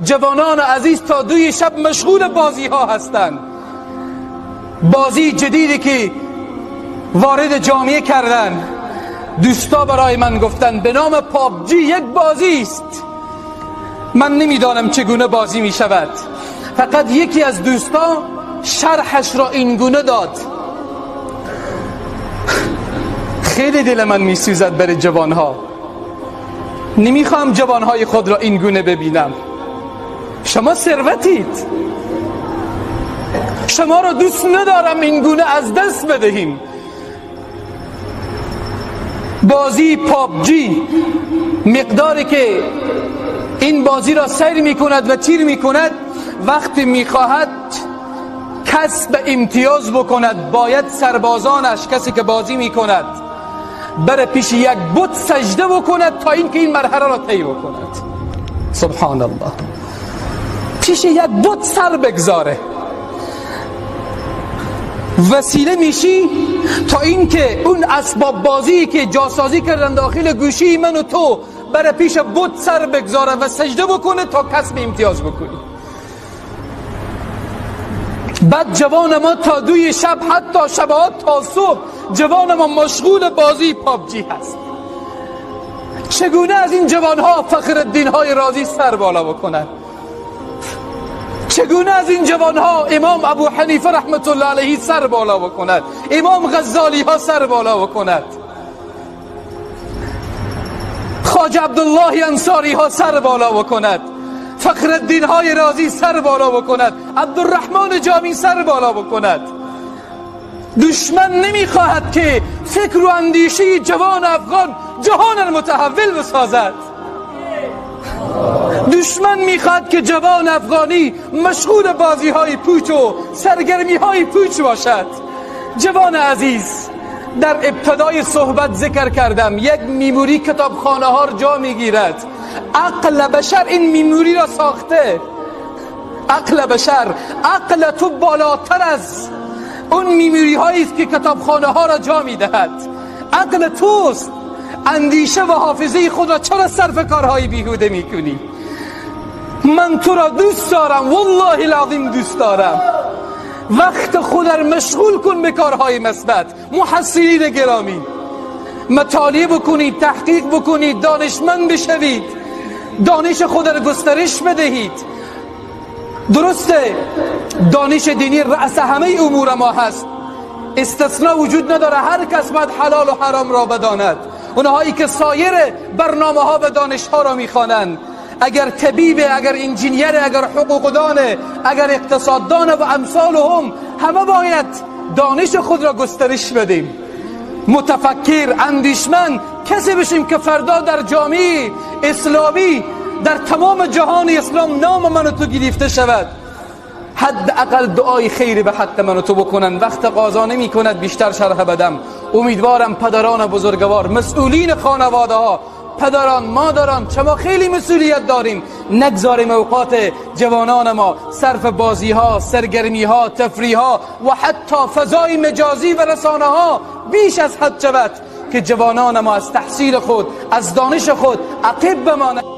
جوانان عزیز تا 2 شب مشغول بازی ها هستند. بازی جدیدی که وارد جامعه کردن، دوستا برای من گفتن به نام پابجی یک بازی است. من نمیدانم چگونه بازی می شود، فقط یکی از دوستا شرحش را اینگونه داد. خیلی دل من می سوزد برای جوانها. نمیخوام جوانهای خود را اینگونه ببینم. شما ثروتید، شما را دوست ندارم اینگونه از دست بدهیم. بازی پابجی مقداری که این بازی را سیر می کند و تیر می کند، وقتی می خواهد کسب امتیاز بکند باید سربازانش، کسی که بازی می کند، بره پیش یک بت سجده بکند تا اینکه این مرحله را طی بکند. سبحان الله، پیش یک بت سر بگذاره، وسیله میشی تا اینکه اون اسباب بازی که جاسازی کردن داخل گوشی من و تو بره پیش بت سر بگذاره و سجده بکنه تا کسب امتیاز بکنی. بعد جوان ما تا 2 شب، حتی شبها تا صبح، جوان ما مشغول بازی پابجی هست. چگونه از این جوانها فخرالدین های رازی سر بالا بکنن؟ چگونه از این جوانها امام ابو حنیفه رحمت الله علیه سر بالا بکند، امام غزالی ها سر بالا بکند، خواجه عبدالله انصاری ها سر بالا بکند، فخرالدین های رازی سر بالا بکند، عبدالرحمن جامی سر بالا بکند؟ دشمن نمیخواهد که فکر و اندیشه جوان افغان جهان متحول بسازد. دشمن میخواد که جوان افغانی مشغول بازی های پوچ و سرگرمی های پوچ باشد. جوان عزیز، در ابتدای صحبت ذکر کردم یک میموری کتابخانه ها را جا میگیرد. عقل بشر این میموری را ساخته. عقل بشر، عقل تو بالاتر از اون میموری هایی است که کتابخانه ها را جا میدهد. عقل توست. اندیشه و حافظه خود را چرا صرف کارهای بیهوده میکنی؟ من تو را دوست دارم، والله العظیم دوست دارم. وقت خود را مشغول کن به کارهای مثبت. محصلین گرامی، مطالعه بکنید، تحقیق بکنید، دانشمند بشوید، دانش خود را گسترش بدهید. درسته دانش دینی رأس همه امور ما هست، استثناء وجود نداره، هر کس باید حلال و حرام را بداند. اونهایی که سایر برنامه ها و دانش ها را میخوانند، اگر طبیب، اگر انجینیر، اگر حقوقدان، اگر اقتصاددان و امثال هم، همه باید دانش خود را گسترش بدیم. متفکر، اندیشمند کسی بشیم که فردا در جامعه اسلامی، در تمام جهان اسلام نام من و تو گرفته شود. حد اقل دعای خیر به حق من و تو بکنن. وقت قضا نمی کند بیشتر شرح بدم. امیدوارم پدران بزرگوار، مسئولین خانواده ها، پدران، مادران، شما خیلی مسئولیت داریم. نگذاریم اوقات جوانان ما صرف بازی ها، سرگرمی ها، تفریح ها و حتی فضای مجازی و رسانه ها بیش از حد شود که جوانان ما از تحصیل خود، از دانش خود عقب بمانند.